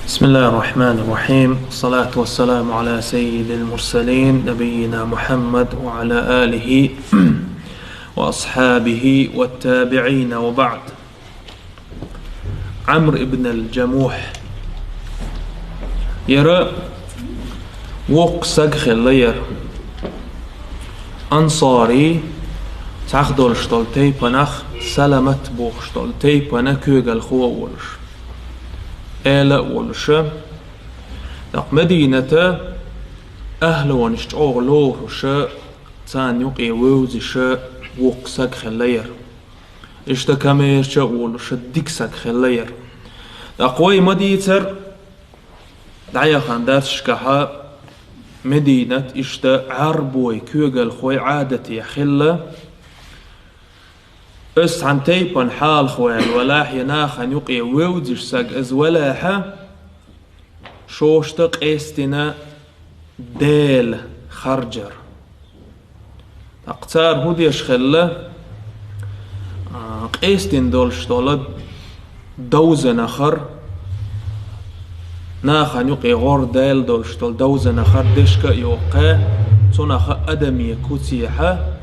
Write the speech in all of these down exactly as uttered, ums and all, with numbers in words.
بسم الله الرحمن الرحيم. الصلاة والسلام على سيد المرسلين نبينا محمد وعلى آله وأصحابه والتابعين وبعد. عمرو بن الجموح. Яра воккха саг хилла яра. Ансари цхьахдолуш долу тайпанах Саламат бохуш долу тайпана коьгалхо а волуш, эла а волуша, тӀаккха Медината ахӀлонаш чӀогӀа лоруша, царна юкъе вевзиша воккха саг хилла яра. Иштта камерча а волуша дика саг хилла яра. ТӀаккха вай ма дийцара, дӀаяхана дарсашкахьа Мединат иштта Ӏарбой, коьгалхой Ӏадате хилла. Аса цхьана тайпана хьалха ваьлла валахь, я нахана юкъе вевзаш саг аса валахьа, шоашта къестина Дела харжар. ТӀаккха цара хӀун деш хилла? А, къестина долуш долу довзанахар, нахана юкъе гӀора Дела долуш долу довзанахар дешка а йоккхе, цунах а адамийн куцехьа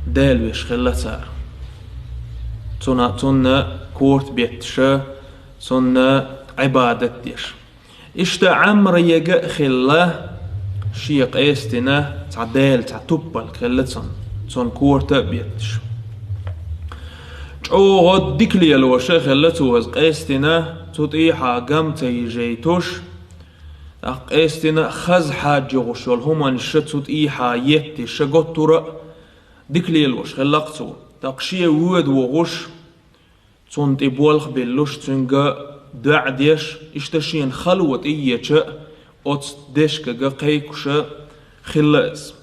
Дела веш хилла цара. Цуна-, цунна корта бетташа, цунна Ӏибадат деш. Иштта Ӏамра ега а хилла, шен къестина цхьа дела, цхьа туппалг хилла цунна, цунна корта а бетташ. ЧӀогӀа дика лелоша а хилла цо иза къестина, цу тӀехьа гам ца йижайтуш, тӀаккха къестина хаза хьаьжжа йогӀуш йолу хӀуманаш ша цу тӀехьа етташ, ша готтура а дика лелош хилла-кх цо. ТӀаккха шен воьду вогӀуш, цунна тӀе болх биллуш, цуьнга доӀа деш, иштта шена хало тӀееча, оцу дешкага кхайкхуша хилла иза.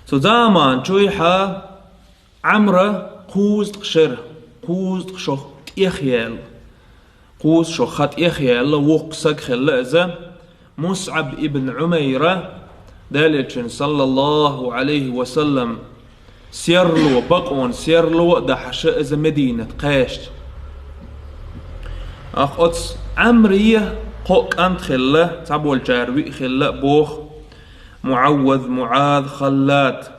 Цу заман чуьйхьа Ӏамра кхузткъа шера, кхузткъа шо тӀехъяьлла, кхузткъа шо хан тӀехъяьлла, воккха саг хилла иза, Мусъаб ибн Ӏумайра, Делан Элчанан, саллаллаху Ӏалайхи ва саллам, серло, бакъонан серло а дахьаша иза Мединат кхаьчча. Ах оцу Ӏамре кхо кӀант хилла, цхьаболчара виъ хилла а боху: МуӀавваз, МуӀаз, Халлад.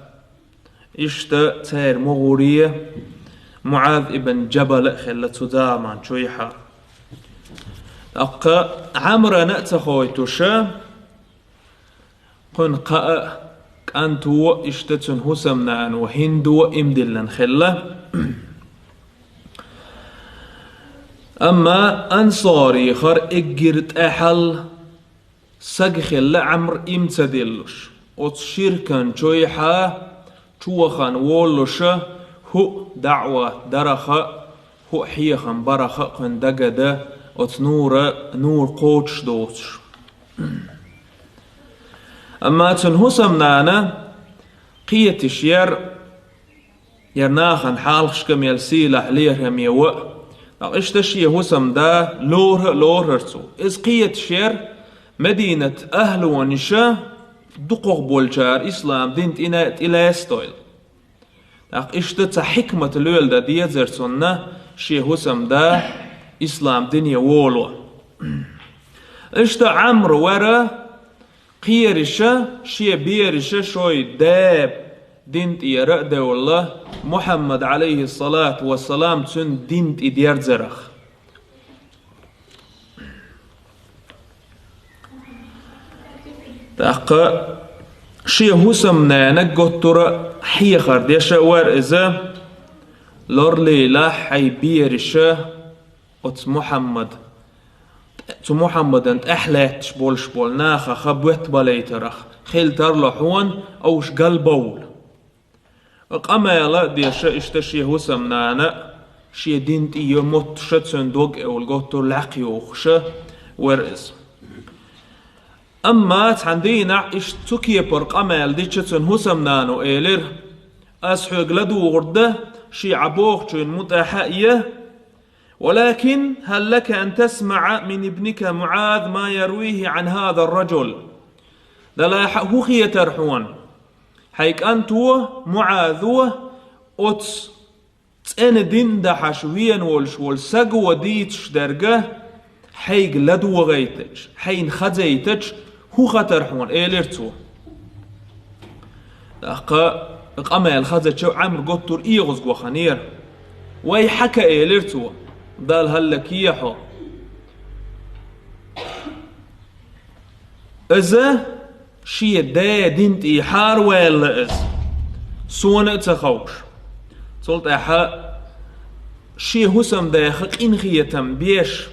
Иштта церан могӀаре МуӀаз ибн Джабал а хилла цу заман чуьйхьа. ТӀаккха Ӏамрана а ца хойтуша, кхуьнан кхаа кӀанто а, иштта цуьнан хӀусамнано Хиндо а имдиллина хилла. Амма ансарихара эггара тӀаьхьал саг хилла Ӏамр им ца диллуш. Оцу ширкан чуьйхьа чувахана волуша, хӀуъа даӀват дараха а, хӀуъа хьехам бараха а кхуьнан дагада, оцу нура, нур кхочуш доцуш. Амма цуьнан хӀусамнана кхеташ яра, яра нахана хьалхашка мел сийлахь лераме ван а. ТӀаккха иштта шен хӀусамда лору а лорура цо. Иза кхеташ яра, Мединат ахӀлонаша дукхах болчара ислам дин тӀе-, тӀелаьцна дойла. ТӀаккха иштта цхьа хьикмат лоьла дан дезара цунна шен хӀусамда ислам дине воло. Иштта Ӏамр вара, кхераша, шен бераша шой да дин тӀера а девлла, Мухьаммад, Ӏалайхиссалату вассалам, цуьнан дин тӀе дерзарах. ТӀаккха шен хӀусамнанаг готтура хьехар деша а вара иза: лорлийлахь хьайн бераша оцу Мухьаммад, цу Мухьаммадан тӀаьхьа лаьтташ болуш болу нахаха боьттабалийтарах, хила тарло хьуна уьш галбовла. Къамел а деша иштта шен хӀусамнана а, шен дин тӀе йо моттуша цуьнан дог эвла готтура лаьхъа йохуша вара иза. Амма цхьана дийнахь иштта цу кепара къамел дича цуьнан хӀусамнано элира: «Ас хьоьга ладугӀур дан, шен Ӏа бохучунна муьтӀахь а е, ولكن هل لك أن تسمع من ابنك معاذ ما يرويه عن هذا الرجل؟ Далахь а хӀун хетара хьуна? Хьайн кӀанто МуӀазо оцу ЦӀена дин дахьаш вена волуш волу саго дийцаш дерг хьайга ладогӀийтича, хьайна хазийтича, хӀун хатара хьуна, элира цо. ТӀаккха къамел хазача Ӏамр гуттар а эгӀаза ваханера. «Вайхьака», элира цо, «Далла хӀаллакйе хьо». Иза шен ден дин тӀехьа ваьлла иза, сона а ца хууш. Цул тӀаьхьа шен хӀусамдех къинхетам беш,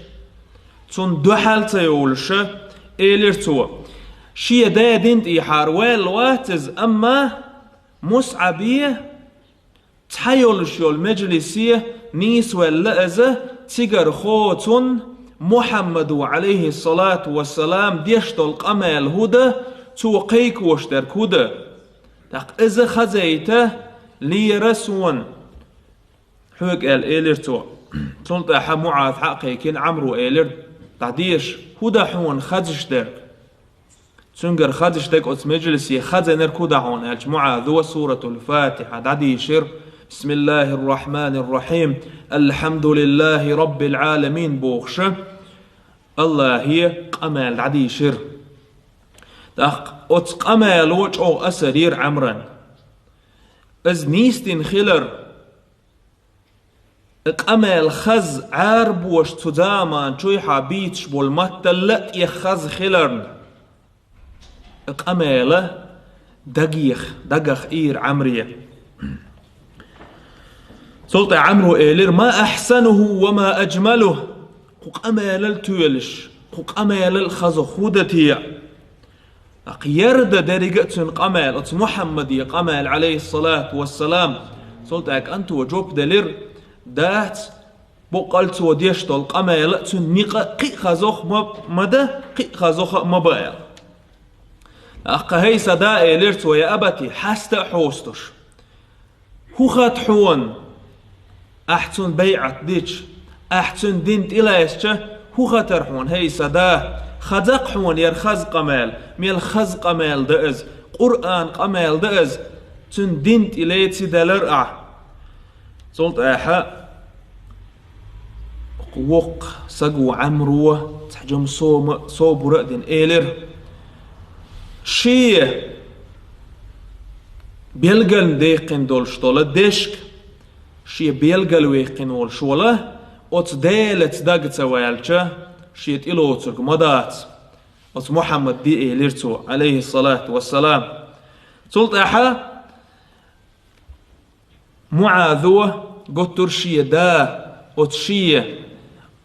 цунна дуьхьал ца йолуш, элира цо: «Шен ден дин тӀехьа ваьлла вац иза, амма Мусъабе цхьа йолуш йолу межлисе нийсвелла иза, цигара хо цунна Мухьаммада, Ӏалайхиссалату вассалам, деш долу къамел хӀун ду, цо кхайкхош дерг хӀун ду. ТӀаккха иза хазийта лера суна». «Хьоьга», — аьлла, элира цо. Цул тӀаьхьа МуӀаз хьа а кхайкхина, Ӏамро элира: «ДӀадеша, хӀун ду хьуна хазаш дерг?» Цуьнгара хазаш дерг оцу межлисе хазийнарг хӀун ду хьуна аьлча, МуӀазо Суратул-Фатихьа дӀадийшира, «Бисмиллахир-рахманир-рахим, Алхьамдулиллахи раббил Ӏаламин», — бохуш, Аллахье къамел дӀадийшира. ТӀаккха оцу къамело чӀогӀа асар йира Ӏамран. Иза нийса дина хилар, къамел хаза Ӏарбоша цу заман чуьхьа бийцаш болу матталла а тӀех хаза хиларна, къамела дагех, дагах ийра Ӏамре. Цул тӀе Ӏамро элира: «Ма ахьсануху ва ма аджмалуху». Кху къамелал тоьлуш, кху къамелал хаза хӀун ду те? ТӀаккха ярда деррига а цуьнан къамел, оцу Мухьаммаде къамел, Ӏалайхиссалату вассалам. Цул тӀаьхьа кӀанто жоп делира: «Дац, боккъал цо деш долу къамела а цуьнан некъа а кхин а хазох ма, ма ду, кхин а хазох а ма бу», — аьлла. ТӀаккха: «ХӀей, сан да, — элира цо, — я абати, хьаста а хьостуш. ХӀун хата хьуна, ахь цунна байӀат дича, ахь цуьнан дин тӀелаьцча, хӀун хатара хьуна, хӀей, сан да? Хаза-кх хьуна яра хаза къамел, мел хаза къамел ду иза, Къуръан къамел ду иза, цуьнан дин тӀелеци делара ахь». Цул тӀаьхьа воккха саго Ӏамро цхьа жима сома, собар а дина, элира: «Шен белгалдаьккхина долуш долу дешка, шен белгалваьккхина волуш волу, оцу Делаца дага ца ваьлча, шен тӀелоцург ма дац оцу Мухьаммаде», — элира цо, Ӏалайхиссалату вассалам. Цул тӀаьхьа МуӀазо гуттар а шен да, оцу шен,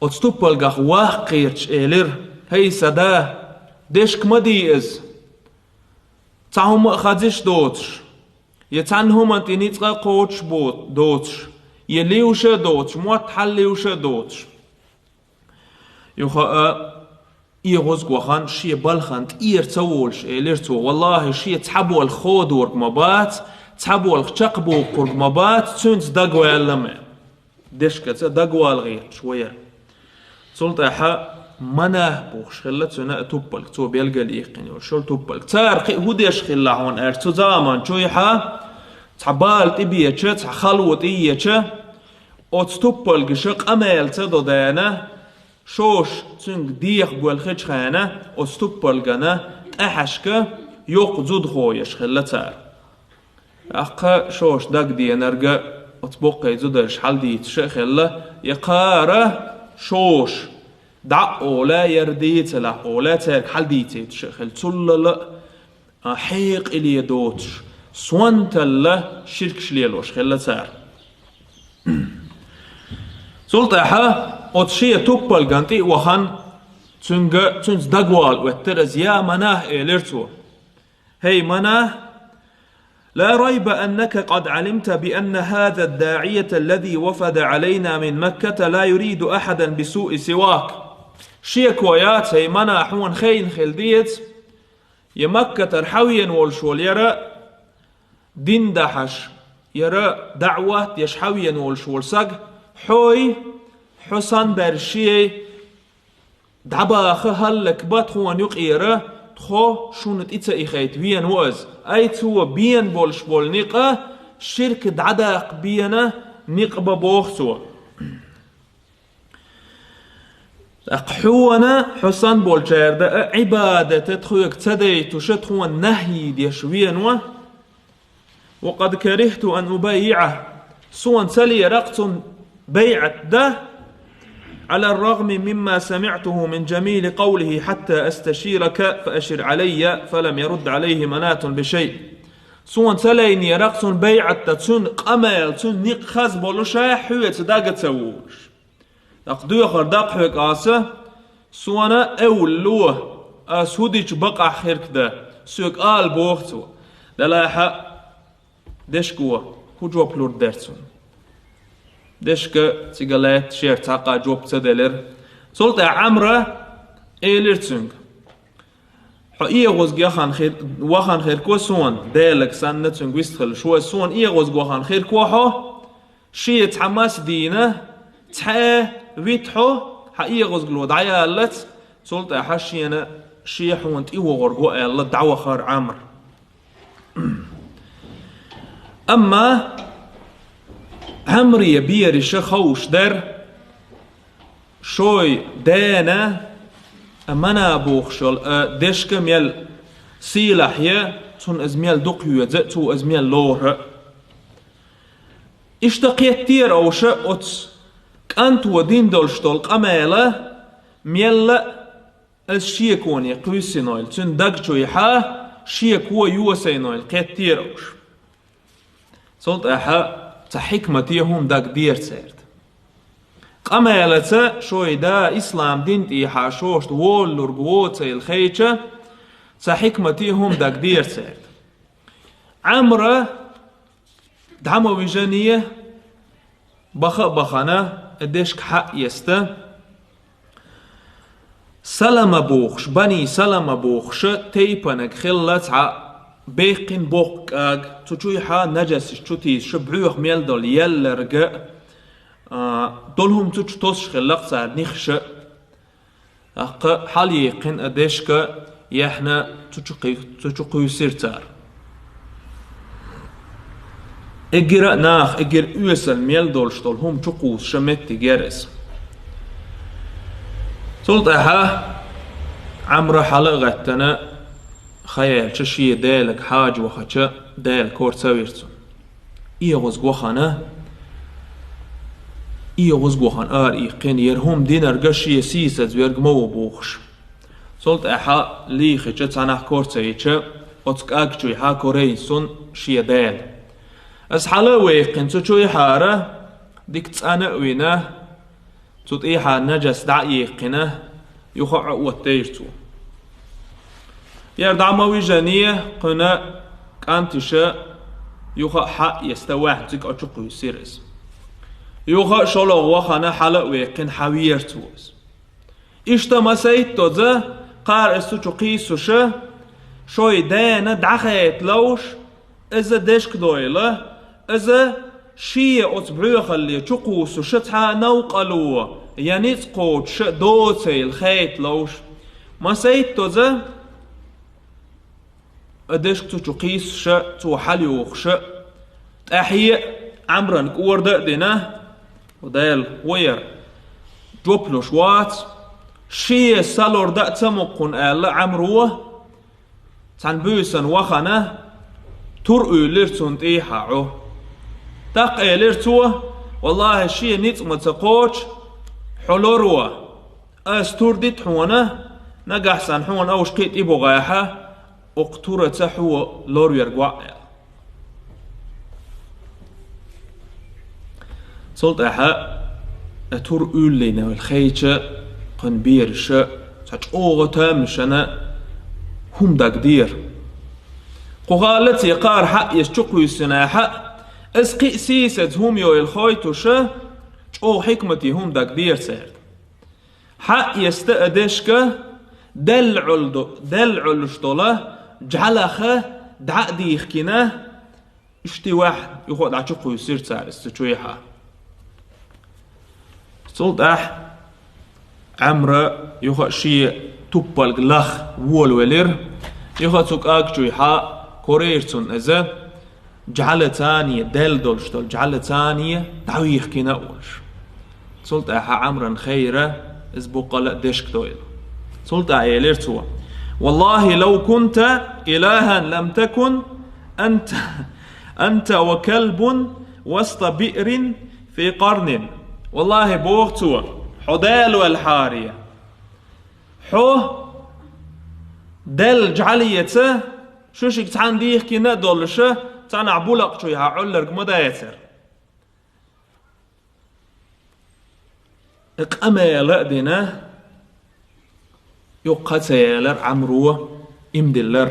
оцу туппалгах ваккха кхеташ, элира: «ХӀей, сан да, дешка ма де иза. Цхьа хӀума а хазиш доцуш, я цхьана хӀуманна тӀе ницкъ а кхочуш бо-, доцуш, я левша а доцуш, мотт хьаллевша а доцуш». Юха а эгӀаза вахана, шен балхана тӀера ца волуш, элира цо: «Валлахьи, шен цхьаболх ходорг ма бац, цхьаболх чекхбоккхург ма бац, цуьнца дагаваьлла ма». Дешкаца дагавала гӀерташ ву яра. Цул тӀаьхьа Манахь бохуш хилла цуьнан а туппалг, цо белгалъяьккхина йолуш йолу туппалг. Цара кхин а хӀун деш хилла хьуна аьлча, цу заман чуьхьа цхьа бала тӀебеча, цхьа хало тӀееча, оцу туппалгаша къамел ца до даьна, шоша цуьнга деха боьлхучу хенахь, оцу туппалгана тӀаьхьашка йоккха зудхо еш хилла цара. ТӀаккха шоша дагадеанарг оцу боккхачу зударша хьаладийцаш а хилла, я кхара шоша дӀа а олий, яра дийцалахь олий, цаьрга хьаладийцийташ а хилла, цуллала а хьекъале доцуш, сонталла ширкаш лелош хилла цара. Цул тӀаьхьа оцу шен туппалгана тӀе а вахана, цуьнга, цуьнца дагавала оьттира иза: «Я Манахь, — элира цо, — хӀей, Манахь, ла райба аннака къад Ӏалимта би анна хаза ад-даӀията аллази вафада Ӏалайна мин Макката ла юриду ахьадан би суи сивак». Шеко яц, хӀей Манахь, хьуна хайна хила деза, я Маккатара хьавена волуш волу яра дин дахьаш, яра даӀват деш хьавена волуш волу саг, хьой, хьо санна берший дӀабаха хӀаллакбан тхуна юкъера, тхо шуна тӀе ца ихайта вена ву иза. Ай цо бена болуш болу некъа ширк дӀадаккха бена, никъ бан боху цо. ТӀаккха хьуна, хьо санна болчара дан а, Ӏибадат тхоьга ца дайтуш, тхуна нахьи деш вено. وقد كرهت أن أبايعه. Суна ца леракх цунна байӀат дан, على الرغم مما سمعته من جميل قوله حتى أستشيرك فأشر علي، فلم يرد عليه مناة بشيء. Суна ца лайнеракх цунна байӀат дан, цуьнан къамел, цуьнан никъ хаза болуш а, хьоьца дага ца вуьйлуш. ТӀаккха доьхар даккха хьоьга аса, суна эвлало, ас хӀун дича бакъахь хирг дан, соьга ала боху цо. Делахь а дешко хӀун жоп лур дара цунна? Дешка цига лаьтта шера цхьаккха жоп ца делира. Цул тӀаьхьа Ӏамра элира цуьнга: «Хьо эгӀазга яхана хир-, вахана хирг ва суна, Делаг санна цуьнга вистхилла, шу ас суна эгӀазга вахана хирг ва хьо, шен цхьа мас дийна, цхьаъ вита хьо, хьан эгӀазгало дӀаяллалц, цул тӀаьхьа шена, шен хьуна тӀе вогӀург ва», — аьлла, дӀавахара Ӏамр. Амма Ӏамре бераша ховш дара, шой дена а мана бохуш йолу а дешка мел сийлахь я, цунна иза мел дукха йоьза а, цо иза мел лору а. Иштта кхеттера овша оцу кӀанто дина долуш долу къамела мелла а Ас шеконе кхуьйсинойла, цуьнан даг чуьйхьа шеко йосайнойла кхеттера уьш. Цул тӀаьхьа цхьа хьикмате хӀума дагдера цаьрда. Къамелаца шой да ислам дин тӀехьа шошта волалург воцайла хейча, цхьа хьикмате хӀума дагдера цаьрда. Ӏамра дӀа ма вижане, баха а бахана, дешка хьаъ еста. Салама бохуш, Бани Салама бохуша тайпанаг хилла цхьа беккхина боккха кӀаг, цу чуьйхьа нажасаш чу тийсуша, брехо мел долу елларга, а, долу хӀума цу чу тосуш хилла-кх цара нихша. ТӀаккха хьалаеккхина а дешка яьхьна цу чу кхуьй-, цу чу кхуьйсира цара. Эггара а наха, эггара оьсал мел долуш долу хӀума чу кхуссуша меттиг яра иза. Цул тӀаьхьа Ӏамра хьала а гӀаьттина, хан яьлча шен Делага хьажа вахача, Дела кор ца вира цунна. ЭгӀазга вахана, эгӀазга вахана ара иккхина, яра хӀума динарга шен сийсаза верг ма ву бохуш. Цул тӀаьхьа лийхича, цхьаннах кор ца йича, оцу кӀаг чуьйхьа корайна цунна шен Дела. Ас хьала а веккхина цу чуьйхьара, дика цӀана а вина, цу тӀехьа нажас дӀа а еккхина, юха а Ӏооттайра цо. Яра дӀа ма вижане, кхуьнан кӀанташа юха а хьаъ еста ваьхьна цига Ӏочу кхуьйсира иза. Юха а шолгӀа вахана хьала а веккхина хьавеара цо иза. Иштта масийттаза кхара иза цу чу кхийсуша, шой дена дӀахайта ловш, иза дешка дойла, иза шен оцу брехалле чу кхуссуша цхьа а новкъарло я ницкъ кхочуша доцайла хайта ловш. Масийттаза а дешка цу чу кхийсуша, цо хьалайохуша, тӀаьхье а Ӏамран кӀорда а дина, Дела, ваяр, жоп луш вац, шен са лор дан а ца мукхун аьлла Ӏамро, цхьана буьйсанна вахана, тур уьйлира цунна тӀехьа Ӏу. ТӀаккха элира цо: «Валлахьи, шен ницкъ ма ца кхочу хьо лоро, ас тур дита хьуна, нагахь санна хьуна овш кхин а тӀебогӀахьа, окху тураца хьо лорверг ваӀ», — аьлла. Цул тӀаьхьа, э, тур уьйллина вала хейча, кхуьнан бераша цхьа чӀогӀа тамашийна хӀума дагдера. Кху гӀалаце кхара хьаъ еза чу кхуьйсинехь а, иза кхин а сийсаза хӀума йойла хойтуша, чӀогӀа хьикмате хӀума дагдера цаьрда. Хьаъ еста а дешка, делла Ӏуьллу-, делла Ӏуьллуш дола жӀаьлаха дӀа а дийхкина, иштта ваьхьна, юха а дӀа чу кхуьйсира цара иза цу чуьйхьа. Цул тӀаьхьа Ӏамра юха а шен туппалг лаха волавелира, юха а цу кӀаг чуьйхьа корайра цунна иза. жӀалацане, Далла долуш долу жӀалацане дӀавихкина а волуш. Цул тӀаьхьа Ӏамран хайра иза боккъала а дешка дойла. Цул тӀаьхьа элира цо: «Валлахи, лав кунта илахӀан лам такун анта, анта ва калбун васта биърин фи къарнин». Валлахи, боху цо, хьо Дала велхьара, хьо Далла жӀалеца, шу шига цхьаьна дихкина а долуша, цхьанахь булакъ чуьхьа Ӏуьллург ма дацара. И къамел а дина, юккъе ца ялар Ӏамро, иман диллар.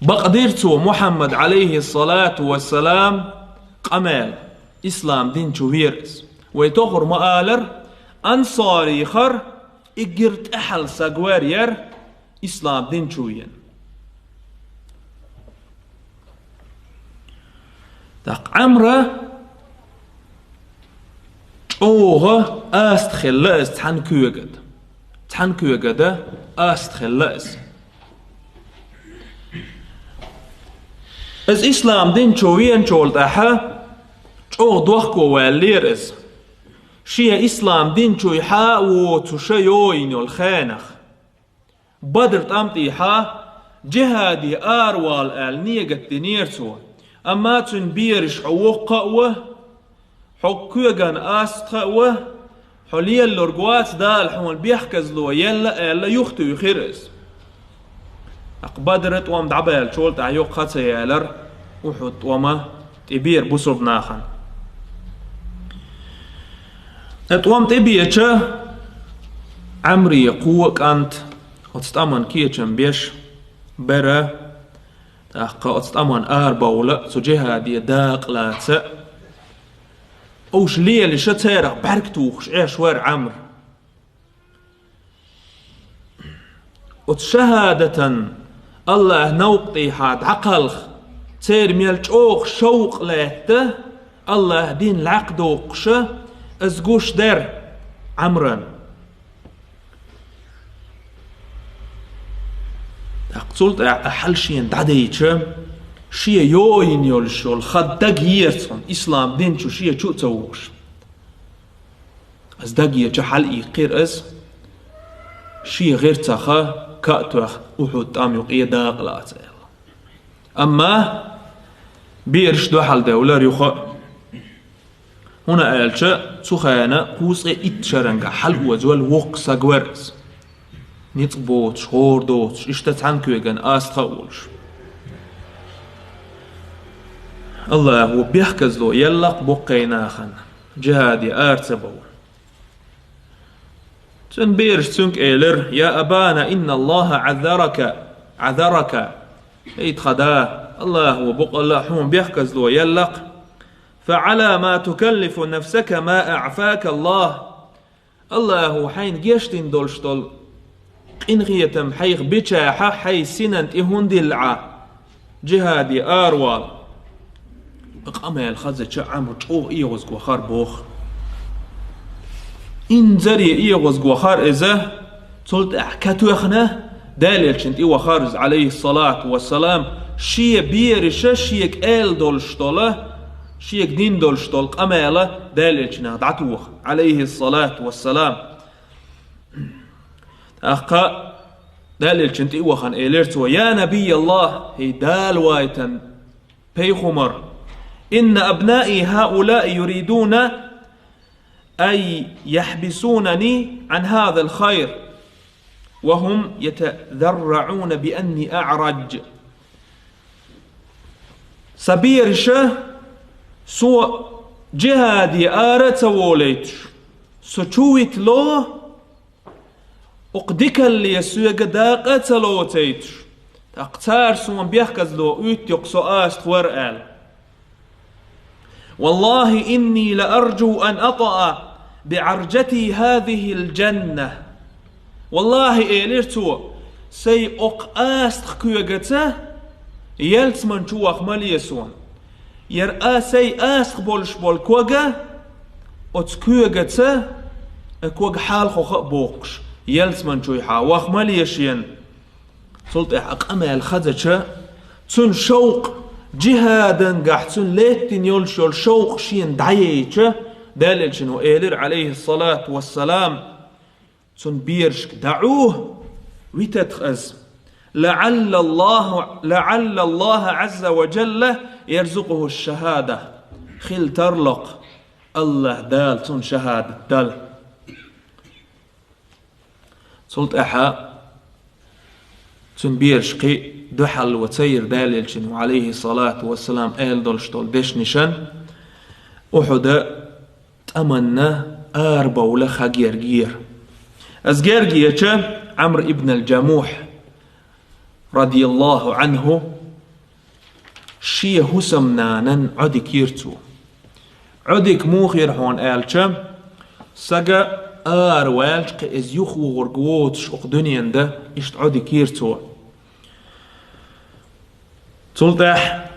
Бакъдира цо Мухьаммад, Ӏалайхиссалату вассалам, къамел, ислам дин чу вера иза. Вай тохара ма аллара, ансари хар, уггар тӀаьхьалла саг вар яра ислам дин чу вена. ТӀаккха Ӏамра чӀогӀа аста хилла иза цхьана когада. Цхьана когада аста хилла иза. Иза ислам дин чу веначул тӀаьхьа чӀогӀа дохко ваьллера иза. Шен ислам дин чуьхьа а воцуша йойина йолу хенахь. Бадр тӀам тӀехьа жихӀаде аравала аьлла, нигат динера цо. Амма цуьнан бераш хьо воккха а во, хьо коган астагӀа а во, хьо лелалург вац, Дала хьуна бехказло елла аьлла, юхатуьйхира иза. ТӀаккха Бадра тӀом дӀабаьллачул тӀаьхьа юккъе ца ялар Ухьуд тӀома тӀе бера бусулба нахана. И тӀом тӀе беча Ӏамре кхо кӀант оцу тӀаман кечам беш бара, тӀаккха оцу тӀаман арабовла а, цу жихӀаде дакъа лаца а, уьш лелаша царах бӀаьрг тухуш Ӏеш вара Ӏамр. Оцу шахӀадатан АллахӀ новкъа тӀехьа дӀакхалха, церан мел чӀогӀа шовкъ лаьтта, АллахӀ дин лакхадоккхуша, иза гуш дара Ӏамран. ТӀаккха цул тӀаьхьа хьал шена дӀадайча, шен йойина йолуш йолу хан дага еза цунна, ислам дин чу шен чу а ца вугуш. Ас дагеча хьал иккхира ас, шен гӀирсах ка а тоьхна, Ухьуд тӀам юкъе дакъа лаца аьлла. Амма бераш дуьхьал девлар юха а. ХӀунда аьлча цу хенахь кхузткъе итт шерангахь хьалаозавелла воккха саг вара иза. Ницкъ боцуш, гӀора доцуш, иштта цхьана коган астагӀа а волуш. АллахӀа бехказло елла-кх боккхачу нахана, жихӀаде ара ца бовла. Цуьнан бераш цуьнга элира: «Я абана, инна Аллаха Ӏазарака, Ӏазарака». Эй тхан да, АллахӀа бакъалла а хьуна бехказло елла-кх. «Фа Ӏала ма тукаллифу нафсака ма аӀфака Аллах». АллахӀа хьайна гечдина долуш долу къинхетам хьайх бичахьа, хьайн синан тӀе хӀунда илла Ӏа жихӀаде аравала? Къамел хазача Ӏамр чӀогӀа эгӀазго хар боху. Инзаре эгӀазго хар иза, цул тӀаьхьа ка тоьхна, Далелчун тӀе вахар иза, Ӏалайхиссалату вассалам, шен бераша шега аьлла долуш долу, шега дина долуш долу къамела Далелчунах дӀатоха, Ӏалайхиссалату вассалам. ТӀаккха Далелчун тӀе а вахана элира цо: «Я Набий Аллах, хӀей Дала вайтан пайхамар, инна абнаи хӀаулаи юридуна ан яхьбисунани Ӏан хӀазал хайр, ва хӀум ятазарраӀуна би анни аӀрадж». Сан бераша со жихӀаде ара а ца волуьйтуш, со чу витало, окху дикалле соьга дакъа а ца лоцуьйтуш, тӀаккха цара суна бехказло уьтту-кх со астагӀа вара аьлла. «Валлахи, инни ла арджу ан атаӀа би Ӏарджати хӀазихил джанна». «Валлахи, — элира цо, — сайн окху астагӀа когаца ялсамани чу ваха ма ле суна. Яра а сайн астагӀа болуш болу кога, оцу когаца, кога хьалхоха а боккхуш, ялсамани чуьхьа ваха ма ле шена». Цул тӀаьхьа къамел хазача, цуьнан шовкъ Джихадангахь цунна лаьттина йолуш йолу шовкъ шена дӀаяйча, Далелчано элира, Ӏалайхиссалату вассалам, цунна берашка: «ДӀаӀу, витатха иза. ЛаӀаллаллаху, лаӀаллаллаха Ӏазза ва Джалла ярзукъуху шахада. Хила тарлакх, АллахӀ Дала цунна шахадат дала». Цул тӀаьхьа цуьнан бераш кхин дуьхьал ван ца йира Далелчано, Ӏалайхиссалату вассалам, аьлла долуш долу дешнашна. Ухьуда тӀаманна арабовла хан гергаера. Иза гергаеча, Ӏамр ибн аль-Джамухь, радияллаху Ӏанху, шен хӀусамнанан Ӏодика йира цо. Ӏодика муха йира хьуна аьлча, сага ара ваьлча кхин иза юхавухург воцуш окху дуьненан да, иштта Ӏодика йира цо. Цул тӀаьхьа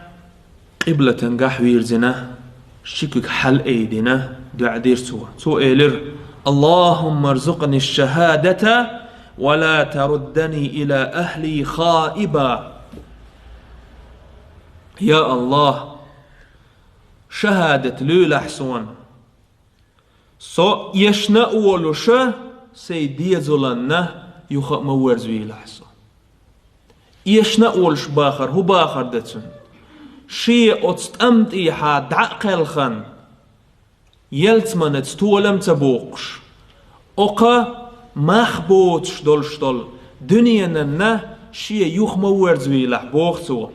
къиблатангахь вирзина, ши куьг хьалаайдина, доӀа дира цо. Цо элира: «Аллахумма рзукъни шахадата, ва ла таруддани ила ахли хаиба». Я АллахӀ, шахадат луьйлахь суна. Со эшна а волуша, сайн дезаланна юха а ма верзавийлахь со. Эшна а волуш бахар, хӀун бахар дан цуьнан? Шен оцу тӀам тӀехьа дӀа а кхелхина, ялсаманица толам а ца боккхуш, окху мах боцуш долуш долу дуьненанна шен юха ма верзавийлахь, боху цо.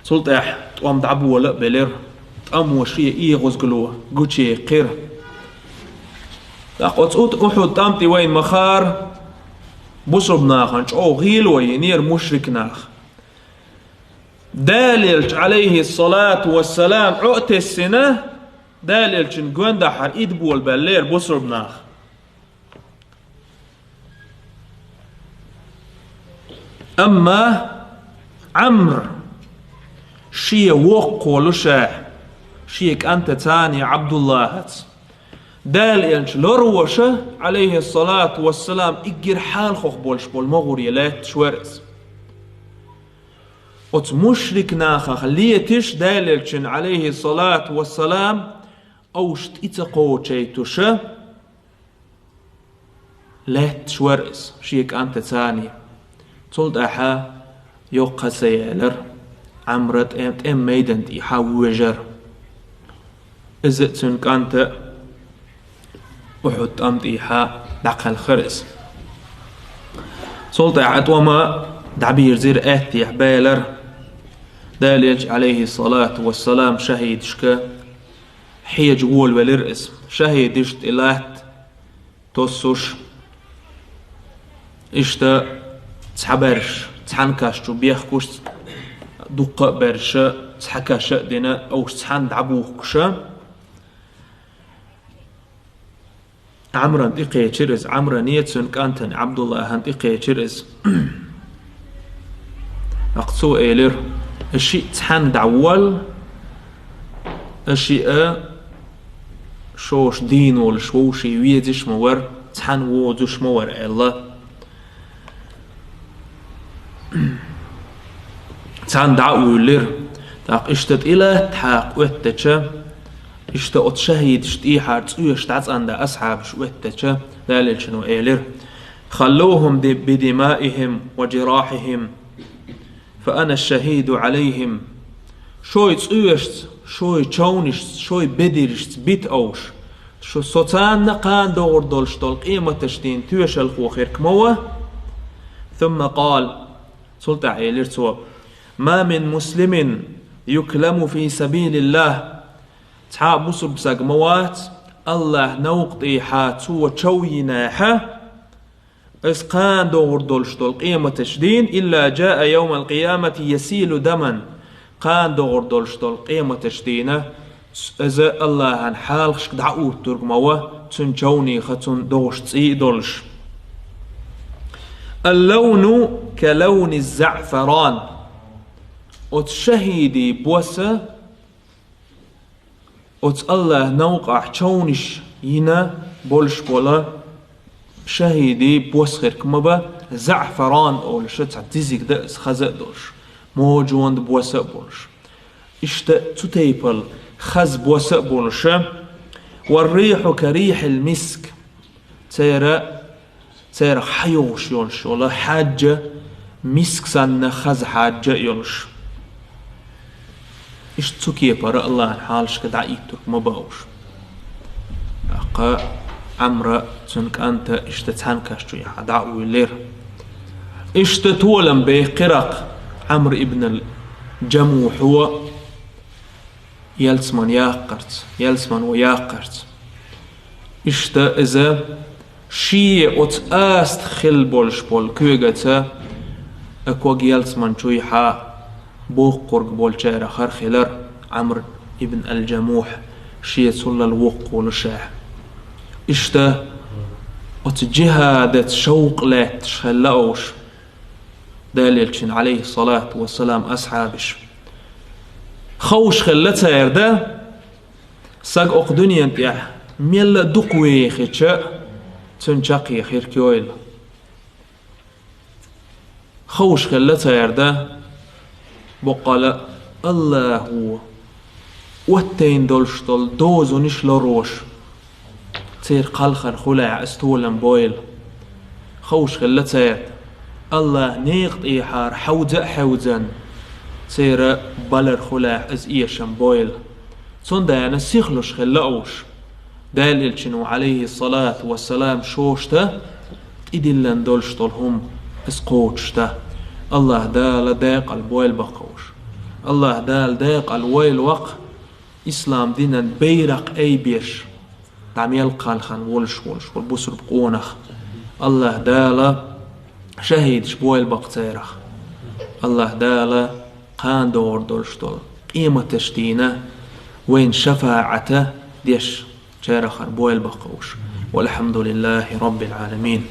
Цул тӀаьхьа тӀом дӀабола а белира, тӀамо шен эгӀазгало гучуяьккхира. ТӀаккха оцу Ут-, Ухьуд тӀам тӀе вайна ма-хаъара, бусурба нахана чӀогӀа гӀийла вайинера мушрик нах. Далелча, Ӏалайхиссалату вассалам, Ӏо а тесна, Далелчун гондахьара идболабаьллера бусурба нах. Амма Ӏамр шен воккхаволуш, шен кӀантаца Ӏабдуллахьаца, Далелча ларваша, Ӏалайхиссалату вассалам, уггар хьалхахь болуш болу могӀаре лаьтташ вара иза. Оцу мушрик нахах леташ Далелчун, Ӏалайхиссалату вассалам, овш тӀе ца кхочуьйтуша, лаьтташ вара иза шен кӀантаца. Цул тӀаьхьа йоккха ца елира, Ӏамра тӀем-, тӀеман майдан тӀехьа вожара. Иза а, цуьнан кӀант а Ухьуд тӀам тӀехьа дӀакхелхира иза. Цул тӀаьхьа тӀом дӀабирзира, аьттехьа белира. Далелча, Ӏалайхиссалату вассалам, шахӀидашка хьежа волавелира иза. ШахӀидашна тӀе латта тоссуш, иштта цхьаберш цхьана каш чу бехкуш, дуккха а берш цхьа каш а дина, овш цхьана дӀабухкуша, Ӏамрана тӀекхечира иза, Ӏамране, цуьнан кӀантана Ӏабдуллахьана тӀекхечира иза. ТӀаккха цо элира: «Аш шиъ цхьана дӀаволла, аш шиъ а шоша дийна волуш вовшийн везаш а ма вара, цхьана возуш а ма вара», — аьлла. Цхьана дӀа а вуьйлира. ТӀаккха иштта тӀе латта хьакха оьттича, иштта оцу шахӀидашна тӀехьара цӀоьш дӀацӀандан асхьабаш оьттича, Далелчано элира: «Халлухум ди-, бидимаихим ва джирахьихим, фа ана шахӀиду Ӏалайхим». Шой цӀоьшца, шой човнашца, шой бедаршца бита овш. Шу-, со царна кхана догӀур долуш долу къематаш дийнан тоьшалхо хирг ма ван. Сумма къала, цул тӀаьхьа элира цо: «Ма мин муслимин юкламу фи сабилиллахь». Цхьа а бусурба саг ма вац, АллахӀ новкъа тӀехьа цо чов йинехьа, иза кхана догӀур долуш долу къематаш дийнан, илла джаа явмал къиямати ясилу даман, кхана догӀур долуш долу къематаш дийнан, иза АллахӀан хьалхашка дӀа а уттург ма ван, цуьнан човнеха, цуьнан догӀуш цӀий а долуш. Аллавну ка лавни заъфаран. Оцу шахӀидийн бос а, оцу АллахӀ новкъахь човнаш йина болуш болу ШахӀидий бос хирг ма ба, заӀфаран олуш цхьа дизиг да, иза хаза а долуш, можонан бос а болуш. Иштта цу тайпал хаза бос а болуш, «والريح كريح المسك», церан, церан хьайогӀуш йолуш йолу хьаьжжа, миск санна хаза хьаьжжа а йолуш. Иштта цу кепара Аллахьан хьалашка дӀаиттург ма бааш. ТӀаккха Ӏамра, цуьнан кӀанта иштта цхьаьнакхаш чуьхьа дӀа а вуьйлира. Иштта толам бехкиракх Ӏамр ибн ал-Джамухьо ялсаман яккхарца, ялсаман ван яккхарца. Иштта иза шен оцу аста хилла болуш болу куьйгаца, а ког ялсаман чуьхьа боккхург болчарах хилар Ӏамр ибн ал-Джамухь, шен цуллал воккхаволуш. Иштта оцу джихӀадаца шовкъ лаьтташ хилла уьш, Делан Элчанан, Ӏалайхиссалату вассалам, асхьабаш. Ховш хилла цара да, саг окху дуьнен тӀехь мелла а дукха вехича, цуьнан чаккхе хир кхойла. Ховш хилла цара да, боккъала Аллахьо оттайна долуш долу дозанаш лорош, церан кхалхар хуьлахь иза толам бойла. Ховш хилла цара, Аллахь некъа тӀехьара хьовза а хьевзан, церан балар хуьлахь иза эшам бойла. Цундела сихлуш хилла уьш. Делан Элчано, Ӏалайхиссалату вассалам, шоашта тӀедиллина долуш долу хӀума иза кхочушда. Аллахь Дала декъал бойла баккхуш. Аллахь Дала декъал войла ваккха ислам динан байракх айбеш, дӀа мел кхалхана волуш волуш волу бусурба къонах. Аллахь Дала шахӀидаш бойла баккха церах. Аллахь Дала кхана догӀур долуш долу къематаш дийна вайна шафаӀата деш, церахара бойла баккхуш. Валхьамдулиллахи Раббил Ӏаламин.